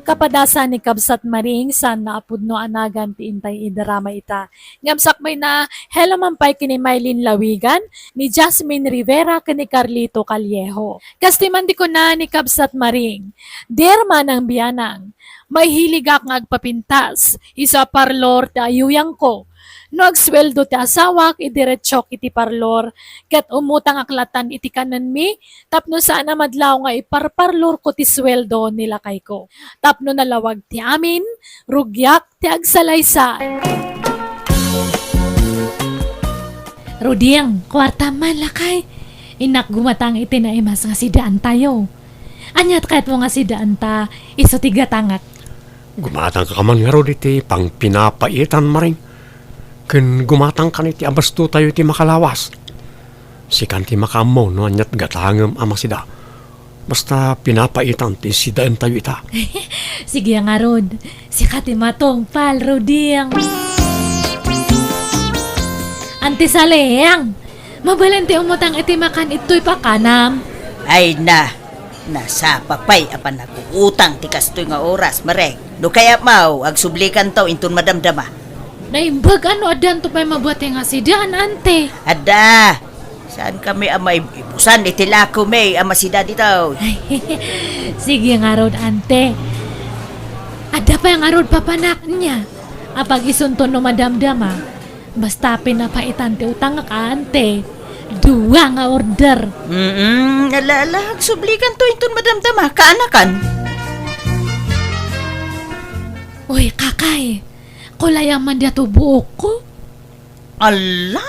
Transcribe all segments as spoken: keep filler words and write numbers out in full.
Kapadasan ni Kabsat Maring, saan nga a pudno a nagan ti intay idarama ita. Ngem sakbayna, hello man pay ken ni Mylene Lawigan, ni Jasmine Rivera, ken ni Carlito Callejo. Kastoy man ti kuna ni Kabsat Maring, "Dear Manang Bianang, maihiligak nga agpapintas isu a parlor ti ayuyangko. No agsueldo ti asawak, idiretsok iti parlor, ket umutangak latan iti kanenmi tapno saan a madlaw nga iparparlorko ti sueldo ni lakayko. Tapno nalawag ti amin, rugiak ti agsalaysay." Ruding, kuartam man, lakay. Innak gumatang iti naimas nga sidaantayo. Ania ti kayatmo nga sidaanta isu ti gatangak? Gumatangka man ngarud iti pangpinapaitan, Maring. Ken gumatangkan iti abastotayo iti makalawas. Sikan ti makaammo no aniat gatangem a masida. Basta pinapaitan ti sidaentayo ita. Sige ngarud, sika ti matungpal, Ruding. Anti Saleng, mabalin ti umutang iti makan itoy pakanam. Ay na, nasapa pay a panaguutang ti kastoy nga oras, Maring. No kayatmo, agsublikanto inton madamdama. Naimbag a no addanto pay mabati nga sidaan, Anti. Adda, saankami a maibusan iti lakomi a masida ditoy. Sige ngarud, Anti. Adda pay ngarud papanak nia. Apag isunto no madamdama. Basta pinapaitan ti utangak, Anti. Dua nga order. Mm, ala, ala, agsublikanto inton madamdama. Kaanakan. Uy, kakay. Kulayam man daytoy buokko. Ala!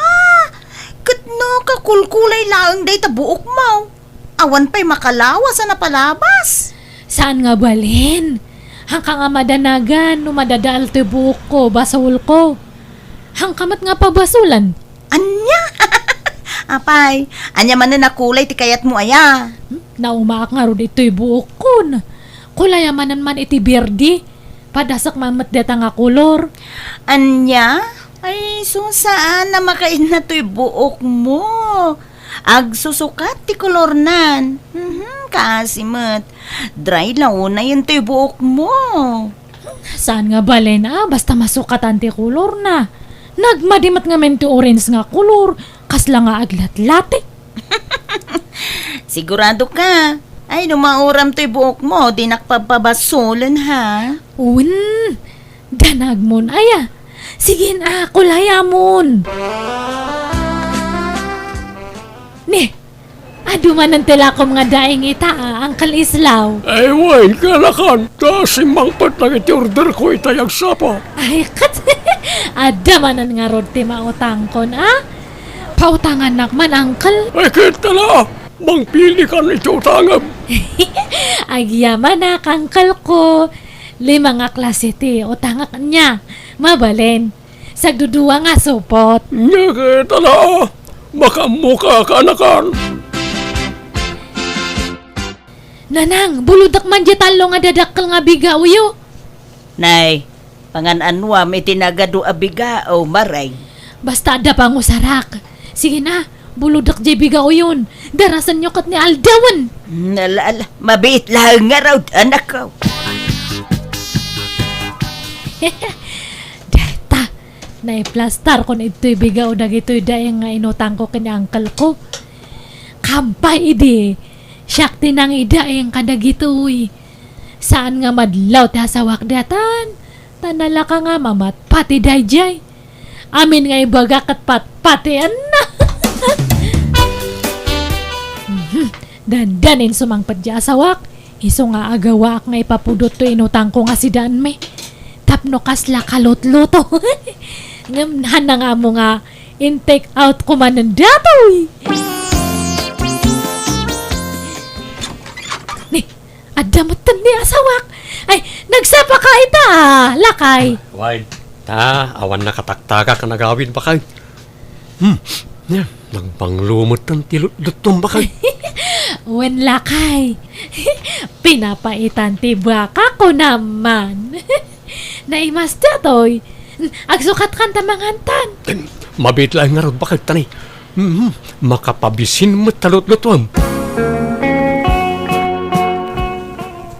Ket no kakulkulay laeng dayta buokmo, awan pay makalawas a napalabas. Saan nga balin? Haanka nga madanagan no madadael toy buokko, basolko. Haanka met nga pabasolan. Ania? Apay, ania manen a kulay ti kayatmo aya? Hmm? Naumaak ngarud itoy buokkon. Kulayam manen man iti bierde. Padasek man met dayta nga kolor. Ania? Ay, sus, saan a makainna toy buokmo. Agsusukat ti kolornan. Mhm, kaasi met. Dry la unay toy buokmo. Saan nga balin a, basta masukatan ti kolorna. Nagmadi met ngamin ti orange nga kolor, kasla nga aglatlati. Sigurado ka? Ay, no mauram toy buokmo, dinak papabasolen, ha? Wen, danagmon aya. Sige na, kulayamon. Ni, adu manen ti lakom nga daing ita, a, Uncle Islaw. Ay, wen, kaanakan, ta simmangpet dagiti orderko itay agsapa. Ay, ket, adda manen ngarud ti mautangkon, a? Pautangannak man, Uncle. Ay, ket, ala, mangpilikan iti utangem. Agyamanak, Uncle ko. Lima nga klase ti utangak nia. Mabalin. Sagdudua nga supot. Nia ket, ala, makaammoka, kaanakan. Nanang, bulodek man diay tallo nga dadakkel nga bigaoyo. Nay, pangan-anuam iti nagadu a bigao, Maring. Basta adda pangusarak. Sige na, bulodek diay bigaoyon. Darasenyo ket ni aldawen. Hmm, ala, ala, mabiit laeng ngarud, anakko. Deta, naiplastarkon idtoy bigao dagitoy daing nga inutangko ken ni uncle ko. Kampay idi, siak ti nangidaing kadagitoy. Saan nga madlaw ti asawak daytan, ta nalaka nga mamatpati daydiay. Amin nga ibaga ket patpatienna. Mhm. Dandanin sumangpet ti asawak, isu nga agawaak nga ipapudot toy inutangko nga sidaanmi. Tapno kasla kalutluto. Ngem hanna nga ammo nga in-take out ko manen datoy. Ni, adda metten ni asawak. Ay, nagsapa ka ita, lakay. Wen, ta, awan nakataktakak a nagawid, bakay. Hmm, nia, nagbanglo metten ti lutlutom, bakay. Wen, lakay. Pinapaitan ti baka ko naman. Naimas datoy. Agsukatkan ta mangantan. Em, mabiit laeng ngarud, bakay, tani. Mhm, makapabisin met ta lutlutuem.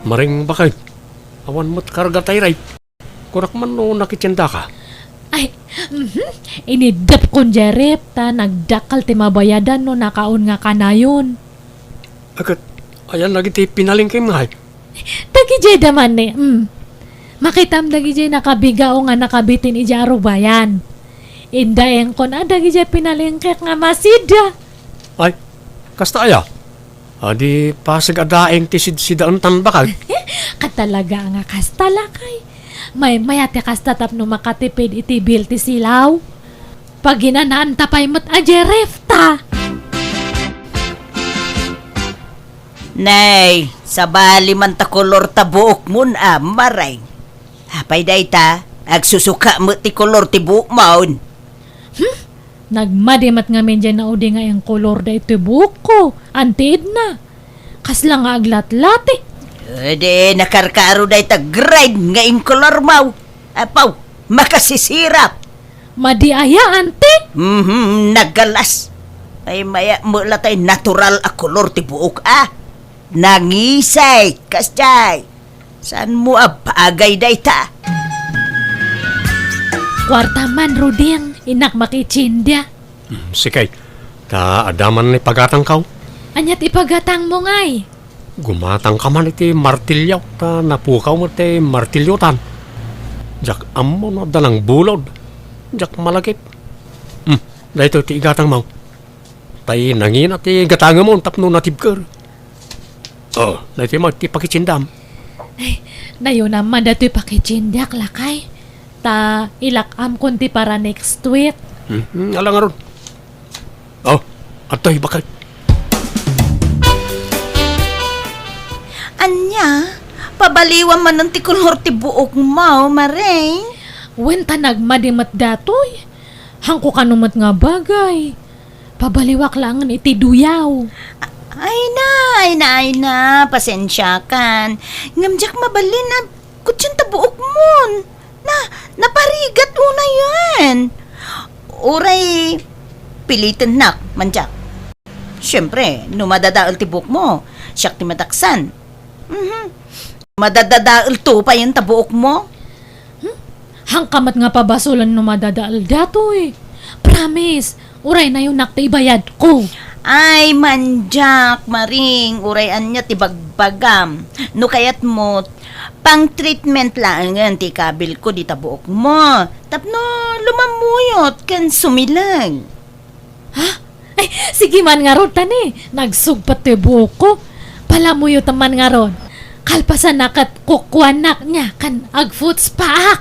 Maring, bakay. Awan met karga tay ref. Kunak man no nakitiendaka. Ay, mhm. Iniddepkon diay ref ta nagdakkel ti mabayadan no nakaon nga kanayon. Ket, ayan lagi ti pinalengkem ngay. Dagidiay da manen, mm. Makitam dagidiay nakabigao nga nakabitin idiay arubayan. Indaengkon a dagidiay pinalengkek nga masida. Ay, kasta aya? Adi pasig a daeng ti sidsidaentan, bakay? Katalaga nga kasta, lakay. Maymay a ti kasta tapno makatipid iti bill ti silaw. Paginanaanta pay met a diay ref ta. Nay, sabali man ta kolor ta buokmon a, Mareng. Apay dayta? Agsusuka met ti kolor ti buokmon. Hmm? Nagmadi met ngamin diay naudi nga inkolor daytoy buokko, Anti Edna. Kasla nga aglatlati. Edi, nakarkaro dayta green nga inkolormo. Apaw, makasisirap. Madi aya, Anti? Mhm, naggalas. Ay, maya, mula tay natural a kolor ti buok, a. Nangisay, kasjay. Saanmo a bagay dayta? Kuarta man, Ruding, innak makitiendia. Hmm, sige. Ta adda man ni pagatangko. Ania ti pagatangmo ngay? Gumatangka man iti martilyo, ta napukaw met ti martilyotan. Diak ammo no adda nangbulod. Diak malagip. Hmm, daytoy ti igatangmo. Tay nangina ti gatangemon tapno natibker. Oh, daytoy met ti pakitiendam. Ay, nayonam man daytoy pakitiendiak, lakay. Ta ilak-amkon ti para next week. Hmm, hmm, ala ngarud. Oh, adtoy, bakay. Ania? Pabaliwam manen ti kolor ti buokmo, Mareng? Wen, ta nagmadi met datoy. Haanko kano met nga bagay. Pabaliwak laengen iti duyaw. Ay na, ay na, ay na, pasensiakan. Ngem diak mabalin a kutsen ta buokmon. Na, naparigat unayen. Uray pilitennak, mandiak. Siempre, no madadael ti buokmo, siak ti madaksan. Mhm. Madadadaelto payen ta buokmo? Hmm? Haanka met nga pabasolen no madadael datoy. Promise, uray nayonnak ti ibayadko. Ay, mandiak, Mareng, uray ania ti bagbagam. No kayatmo, pang-treatment laengen ti ikabilko dita buokmo. Tapno lumamuyot ken sumileg. Ha? Ay, sige man ngarud, tani. Nagsugpet ti buokko. Palamuyotem man ngarud. Kalpasanna ket kukuanak nia ken agfootspaak.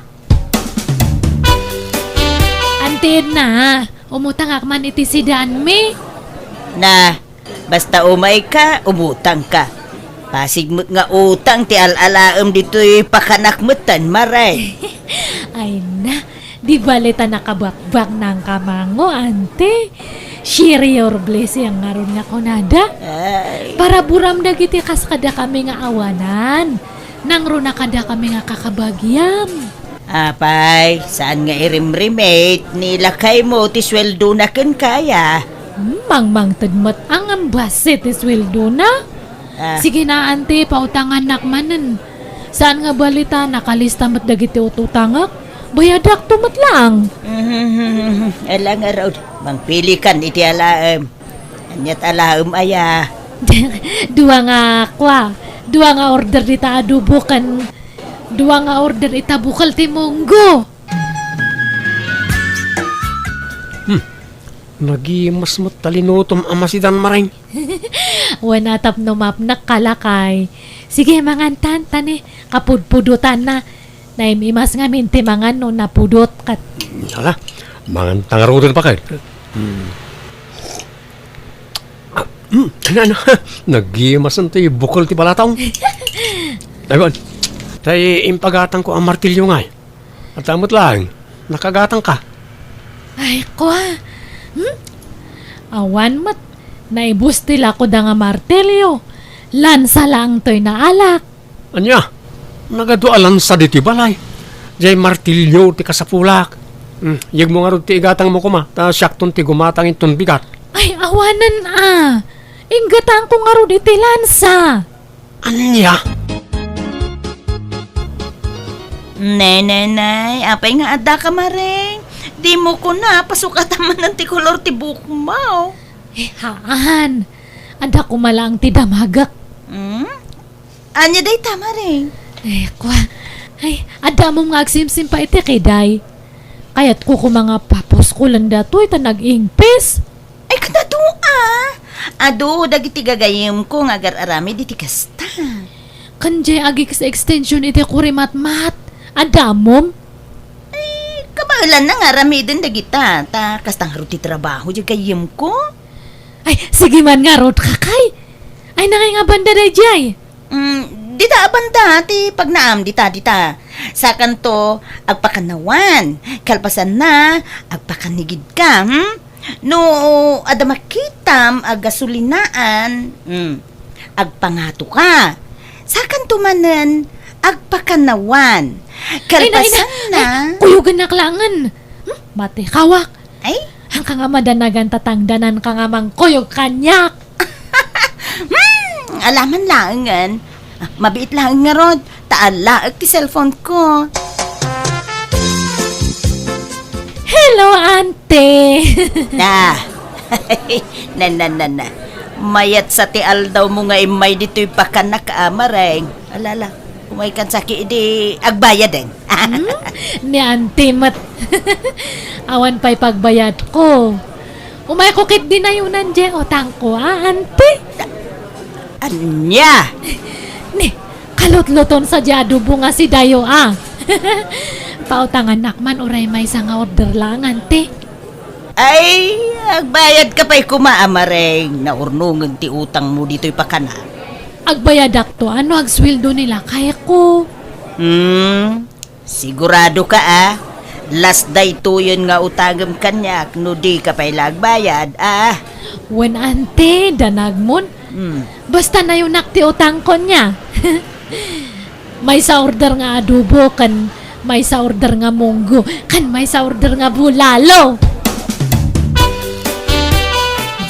Anti Edna, umutangak man iti sidaanmi. Na, basta umayka, umutangka. Pasig met nga utang ti al-alaem ditoy pakanak metten, Mareng. Ay na, di bale ta nakabakbaknangka mango, Anti. Share your blessing ngarud nga kunada. Ay. Paraburam dagiti kas kadakami nga awanan. Nangruna kadakami nga kakabagiam. Apay, saan nga irimrimit, ni lakaymo ti sueldona kenka aya? Hmm, mangmangted met a ngem bassit ti sueldona. Ah. Sige na, Anti, pautangannak manen. Saan nga bali ta nakalista met dagiti ut-utangak? Bayadakto met laeng. Ala ngarud, mangpilikan iti alaem. Aniat alaem aya? Dua nga kua, dua nga order dita adobo ken dua nga order ita bukal ti munggo. Hmm. Nagimas met ta linutom a masidan, Mareng. Wen, a tapno mapnek, lakay. Sige, mangantan, tani. Kapudpudotanna. Naim-imas ngamin ti mangan no napudot ket. Ala, manganta ngaruden, bakay. Hmm. Ah, hmm, ano, ano? Nagimasen ti bukol ti balatong. Aywan. Tay impagatangko a martilyo ngay. At amot lang, nakagatangka. Ay, kua. Hmm? Awan met. Naibus ti lakoda nga martilyo. Lansa laeng toy naalak. Ania? Nagadu a lansa ditoy balay. Jay martilyo ti kasapulak. Hmm, yegmo ngarud ti igatangmo koma, ta siakton ti gumatang inton bigat. Ay, awanen a. Inggatangko ngarud iti lansa. Ania? Nenenay, apay nga adda ka, Mareng? Dimo kuna, pasukatan manen ti kolor ti buokmo. Eh, haan. Adda koma laeng ti damagek. Hmm? Ania dayta, Mareng? Eh, kua. Ay, adda ammom nga agsimsim pay iti kiday. Kayatko koma nga papuskolen datoy ta nag-ingpis. Ay, ket adu, a. Adu dagiti gagayyemko nga agar-aramid iti kasta. Ken diay agix-extension iti kurimatmat. Adda ammom? Ay, kabaelanna nga aramiden dagita, ta kasta ngarud ti trabaho diay gayyemko. Ay, sige man ngarud, kakay. Ay, nangay nga banda daydiay? Mm, dita a banda ti pagnaam dita, dita. Sakanto, agpakannawan. Kalpasanna, agpakanigidka, hmm? No adda makitam a gasolinaan, hmm, agpangatoka. Sakanto manen, agpakannawan. Ay, na, ay, na. Kalpasanna. Ay, kuyogennak laengen. Hmm? Matikawak. Ay? Hanka nga madanagan ta tangdananka nga mangkuyog kaniak. Hmm, alaman laengen. Ah, mabiit laeng ngarud, ta alaek ti cellphone ko. Hello, ante. Ah. Na, na, na, na. Mayat sa ti aldawmo nga immay ditoy pakanak, a, Mareng. Ala, ala. Umaykan saki idi agbayaden. Hmm? Ni ante met. Awan pay pagbayadko. Umayko ketdi nayonan diay utangko, a, ante? Ania? Ni, kalutluton sa diay adobo nga sidayo, a. Pautangannak man uray maysa nga order laeng, ante. Ay, agbayadka pay koma, a, Mareng. Naurnongen ti utangmo ditoy pakanak. Agbayadakto a no agsueldo ni lakayko. Hmm, siguradoka, a? Las daytoyen nga utangem kaniak no dika pay la agbayad, a? Wen, ante, danagmon. Hmm. Basta nayonak ti utangko nia. Maysa order nga adobo, ken maysa order nga munggo, ken maysa order nga bulalo.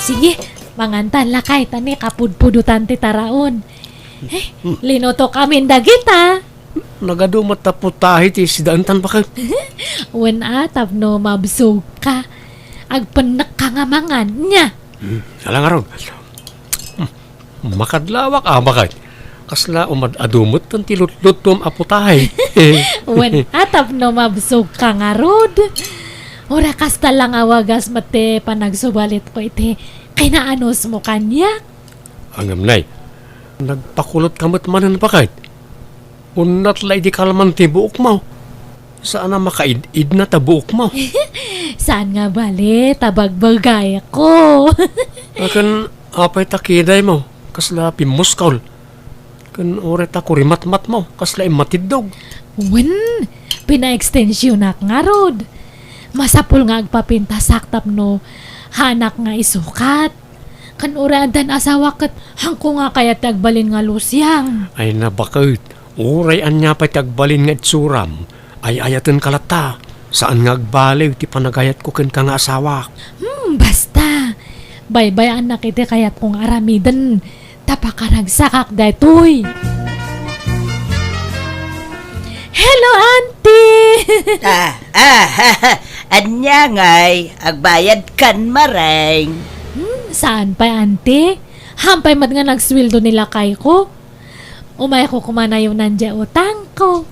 Sige, mangantan lakay, ta ni kapudpudotan ti taraon. Eh, linutok amin dagita. Nagadu met ta putahe ti sidaentan, baket. Wen a, tapno mabsogka. Agpennekka nga mangan, nia? Hmm, ala ngarud. Hmm, makadlawak a, baket. Kasla umad-adu metten ti lutlutom a putahe. Wen a, tapno mabsogka ngarud. Uray kasta la nga wagas met ti panagsubalitko iti kinaanusmo kaniak. Ngem, nay, nagpakulotka met manen, baket. Unnat la idi kalman ti buokmo. Saan a makaid-idna ta buokmo. Saan nga bale ta bagbagayko. Ken apay ta kidaymo? Kasla pimmuskol. Ken uray ta kurimatmatmo, kasla immatiddog. Wen, pinaekstensionak ngarud. Masapul nga agpapintasak tapno haanak nga isukat. Ken uray addan asawak ket haanko nga kayat ti agbalin nga lusiang. Ay na, baket, uray ania pay ti agbalin nga itsuram, ay-ayatenka latta. Saan nga agbaliw ti panagayatko kenka nga asawak. Hmm, basta. Baybay-annak iti kayatko nga aramiden. Ta pakaragsakak daytoy. Hello, auntie! Ah, ah, ania ngay, agbayadkan, Mareng? Hmm, saan pay, auntie? Haan pay met nga nagsueldo ni lakayko. Umayko koma nayonan diay utangko.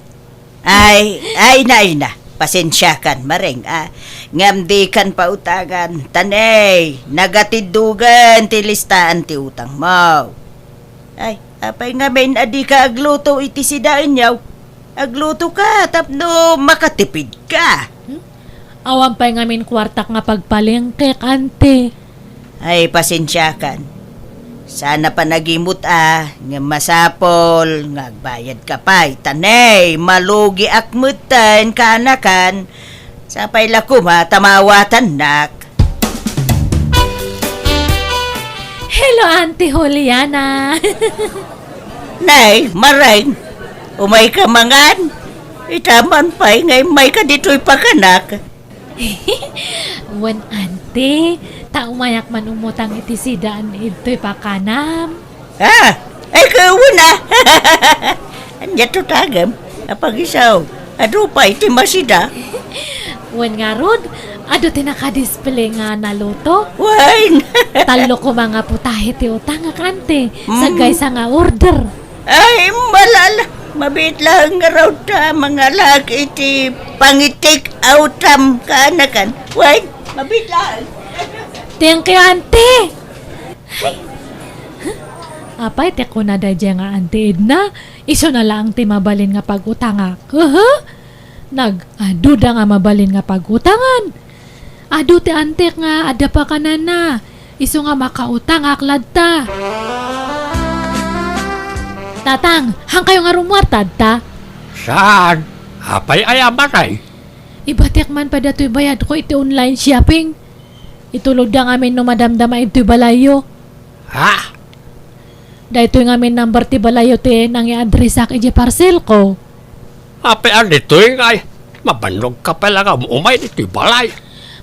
Ay, ay na, ay na. Pasensiakan, Mareng, a. Ngem dikan pautangan, ta ne, nagatiddogen ti listaan ti utangmo. Ay, apay ngamin a dika agluto iti sidaenyo? Aglutoka tapno makatipidka. Hmm? Awan pay ngamin kuartak nga pagpalengkek, auntie. Ay, pasensiakan. Saan a panagimut a, ngem masapul nga agbayadka pay, ta ne, malugiak metten kaanakan. Sapay la koma ta maawatannak. Hello, Auntie Juliana. Nay, Mareng, umayka mangan? Ita man pay nga immayka ditoy pakanak. Wen, auntie, ta umayak man umutang iti sidaan idtoy pakanam. Ah, ay, kawen a. Ania tutangem? Apagisaw. Adu pay ti masida. Wen ngarud, adu ti nakadisplay nga naluto. Wen. Tallo koma nga putahe ti utangak, ante. Mm. Sagaysa nga order. Ay, malala. Mabiit laeng ngarud ta mangalag iti pangi-take outam kaanakan. Wen, mabiit laeng. Thank you, ante. Ay. Apay ti kuna daydiay nga Auntie Edna? Isuna laeng ti mabalin nga pag-utangak. Aha? Nag-aduda nga mabalin nga pag-utangan. Adu ti antek nga adda pakanana. Isu nga makautangak latta. Tatang, hankayo nga rummuar tatta? Saan? Apay aya matay? Ibatiak man pay datoy bayadko iti online shopping. Itulodda ngamin no madamdama intoy balayyo. Ha? Daytoy ngamin number ti balayyo ti nangiadresak idiay parcelko. Apay a ditoy ngay? Mabannogka pay la nga um-umay ditoy balay.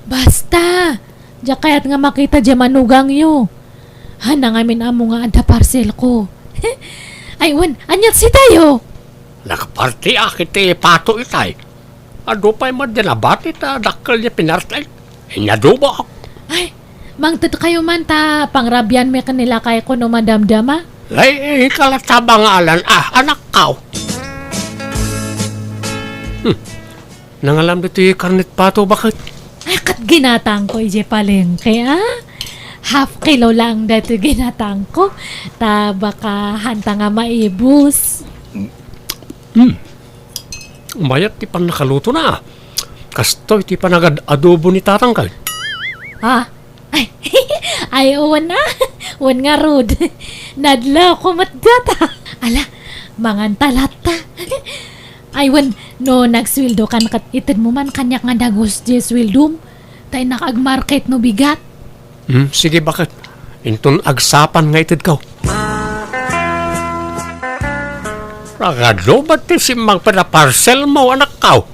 Basta, diak kayat nga makita diay manugangyo. Haanna ngamin ammo nga adda parcelko. Ay, wen, ania ti sidayo? Nakapartiak iti Pato itay. Adu pay met diay nabati ta dakkel diay pinartiak. Inyadubak. Ay, mangtedkayo man ta pangrabianmi ken ni lakayko no madamdama. Ay, ikalat sa bangalan, ah, anakkaw. Hmm. Nangalam ditoy karnet pato, baket? Ay, ket ginatangko idiay palengke, ah. Half kilo laeng daytoy ginatangko. Ta baka haanta nga maibus. Hmm. Mayat ti pannakalutona. Kastoy ti panagad-adobo ni tatang kay. Ah? Ay, ay, wen a. Wen ngarud. Nadlawko met dayta. Ala, manganta latta. Ay, wen, no nagsueldokan ket itedmo man kaniak nga dagus diay sueldom. Ta innak agmarket no bigat. Hmm, sige, baket? Inton agsapan nga itedko. Ragado met ti simmangpet a parcelmo, anakkaw?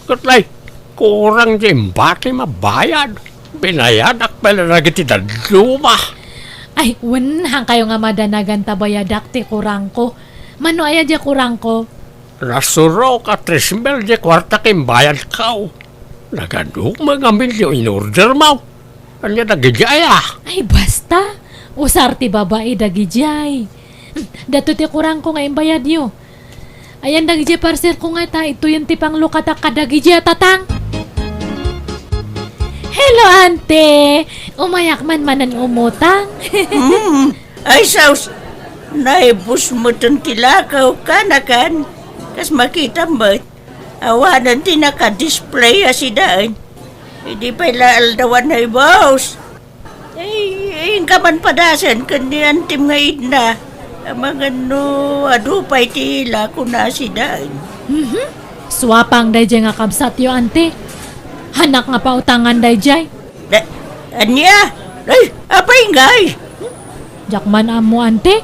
Ket lay, kurang diay imbati mabayad. Binayadak pay la dagiti dadduma. Ay, wen, hankayo nga madanagan ta bayadak ti kurangko. Mano aya diay kurangko? Nasurok a tres mil diay kuarta ken bayadko. Nagadu met ngamin diay in-ordermo. Ania dagidiay a? Ay, basta. Usar ti babai dagidiay. Daytoy ti kurangko nga imbayadyo. Ayan dagidiay parcelko nga ta, ituyen ti panglukatak kadagidiay a tatang. Hello, ante. Umayak man manen umutang. Hmm. Ay, sus. Naibus meten ti lakaw, kanakan. Kas makitam met. Awanen ti naka-display a sidaen. Idi pay la aldawan, ay, boss. Ay, inka man padasen ken ni Antim nga Edna. Amangan no adu pay ti ila, kuna sidaen. Mhm. Suapang daydiay nga kabsatyo, ante. Haannak nga pautangan daydiay. Da-, ania? Ay, apay ngay? Diak man ammo, ante.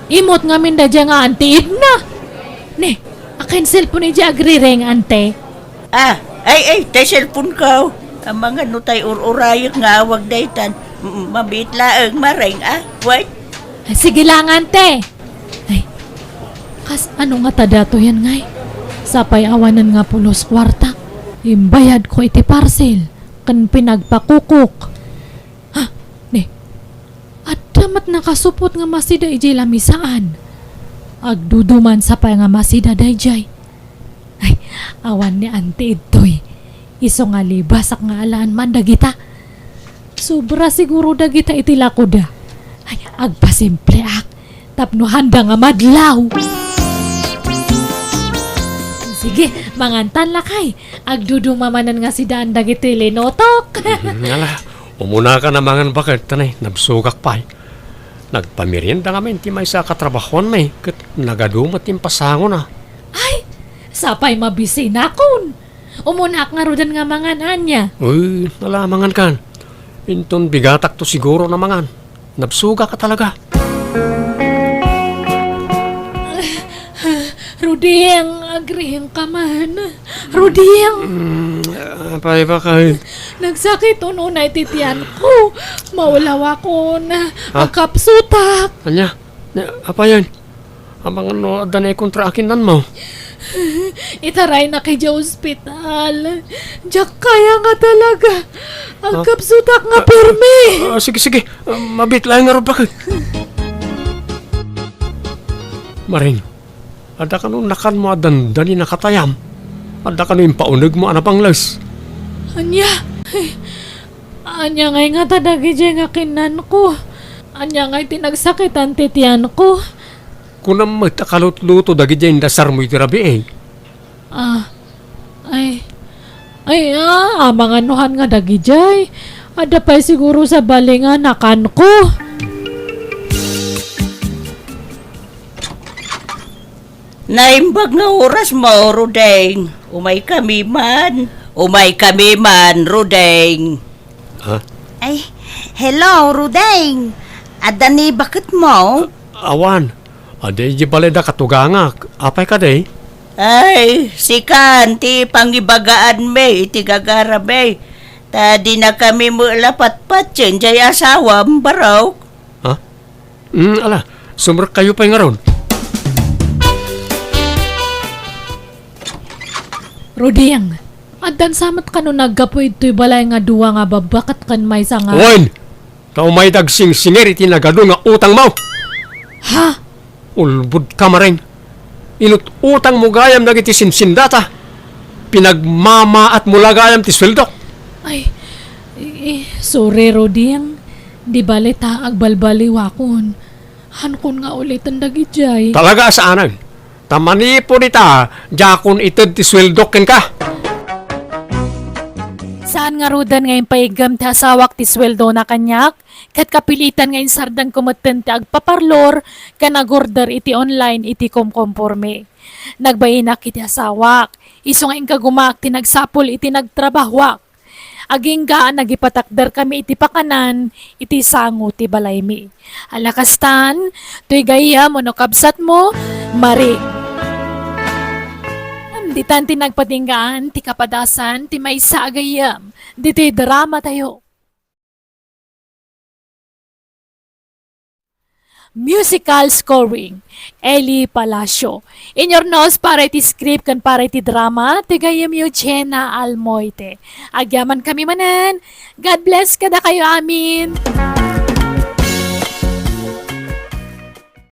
Immut ngamin daydiay nga Auntie Edna. Ne, akin cellphone idiay agrireng, ante. Ah, ay, ay, tay cellphoneko. Amangan no tay ur-urayek nga awag daytan. Mm, mabiit laeng, mareng, ah. Wait. Sige lang, ante. Ay, kas-ano ngata daytoyen ngay? Sapay awanen nga pulos kuarta. Imbayadko iti parcel ken pinagpakukok. Ha? Ne, adda met nakasupot nga masida idiay lamisaan. Agduduman sapay nga masida daydiay. Ay, awan ni Auntie idtoy. Isu nga libasak nga alaan man dagita. Sobra siguro dagita iti lakoda. Ay, agpasimpleak tapno haanda nga madlaw. Sige, mangantan lakay. Agduduma manen nga sidaan dagiti linutok. Mhm, ala, umunaka a mangan baket, ta ne, nabsogak pay. Nagpamerienda ngamin ti maysa a katrabahuanmi, ket nagadu met ti impasangona. Ay, sapay mabisinakon. Umunak ngaruden nga mangan ania. Uy, ala, mangankan. Inton bigatakto siguro a mangan. Nabsogak a talaga. Ruding, agriingka man. Ruding! Mm, apay baket? Nagsakit unay ti tianko. Maulawakon. Ha? Agkapsutak. Ania? Nia, apayen? Amangan no adda naikontra a kinnanmo. Itaraynak idiay ospital. Diak kaya nga talaga. Agkapsutak nga pirmi. Ah, sige, sige. Ah, mabiit laeng ngarud, baket. Maring, adda kano nakanmo a dandani nakatayam? Adda kano impaunegmo a nabangles? Ania? Ania ngay ngata dagidiay nga kinnanko? Ania ngay ti nagsakitan ti tianko? Kunam met a kalutluto dagidiay indasarmo iti rabii. Ah, ay, ay, ah, amangan no han nga dagidiay. Adda pay siguro sabali nga nakanko. Naimbag nga orasmo, Rudeng. Umaykami man. Umaykami man, Rudeng. Ha? Ay, hello, Rudeng. Adda ni baketmo? Awan. Adi, di balay da katugangak. Apay kadi? Ay, sikan ti pangibagaanmi iti gagarami. Ta dinakami met la patpatien diay asawam, barok. Ha? Mm, ala, sumrekkayo pay ngarud. Ruding, addan sa met kano naggapu idtoy balay nga dua nga babbaket ken maysa nga Wen! Ta umay dagsingsingir iti nagadu nga utangmo! Ha? Ulbod ka, Maring. Inut-utangmo gayam dagiti sinsindata. Pinagmamaatmo la gayam ti sueldok. Ay, eh, sorry, Ruding. Di bale ta agbalbaliwakon. Hankon nga uliten dagidiay. Talaga a saanen. Ta manipud ita, diakon ited ti sueldok kenka. Saan ngaruden nga impaiggem ti asawak ti sueldona kaniak, ket kapilitan nga insardengko metten ti agpaparlor ken agorder iti online iti komkomporme. Nagbainak iti asawak, isu nga inkagumaak ti nagsapul iti nagtrabahoak. Agingga a nagipatakderkami iti pakanan iti sango ti balaymi. Ala kastan, toy gayyem wenno kabsatmo, Maring. Ditan ti nagpatinggaan ti kapadasan ti maysa a gayyem ditoy dramatayo. Musical scoring, Eli Palacio. Inyurnos para iti script ken para iti drama, ti gayyemyo Jenna Almoite. Agyamankami manen. God bless kadakayo amin.